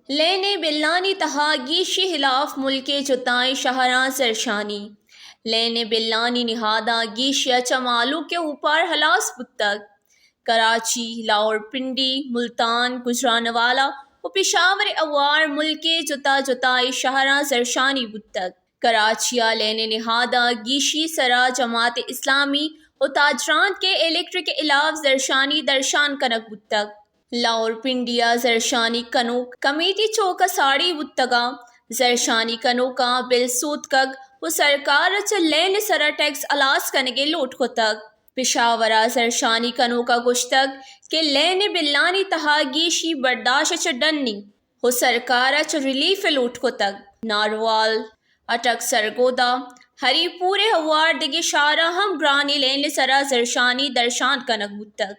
لین ءِ بلانی تہا گیشی ہلاف ملک ءِ جتائیں شہراں زھرشانی۔ لین ءِ بلانی نہاداں گیشی ءَ چہ مہلوک ءِ اوپار ہلاس بوتگ۔ کراچی، لاہور پنڈی، ملتان، گوجرانوالہ و پشاور ءِ ہوار ملک ءِ جتا جتائیں شہراں زھرشانی بوتگ۔ کراچی ءَ لین ءِ نہاداں گیشی سرا جماعت اسلامی و تاجرانک ءِ الیکٹرک ءِ ہلاف زھرشانی درشان کنگ بوتگ۔ لاہور پنڈی ءَ زھرشانی کنوک کمیٹی چوک ءَ ساڑی بوتگ ءُ زھرشانی کنوکاں بل سوتکگ و سرکار ءَ چہ لین ءِ سرا ٹیکس ہلاس کنگ ءِ لوٹ کتگ۔ پشاور ءَ زھرشانی کنوکاں گوشتگ کہ لین ءِ بلانی تہا گیشی برداشت ءَ چہ ڈنی و سرکار ءَ چہ ریلیف ءِ لوٹ کتگ۔ ناروال، اٹک سرگودھا، ہری پور ءِ ہوار دگہ شہراں ہم گرانیں لین ءِ سرا زھرشانی درشان کنگ بوتگ۔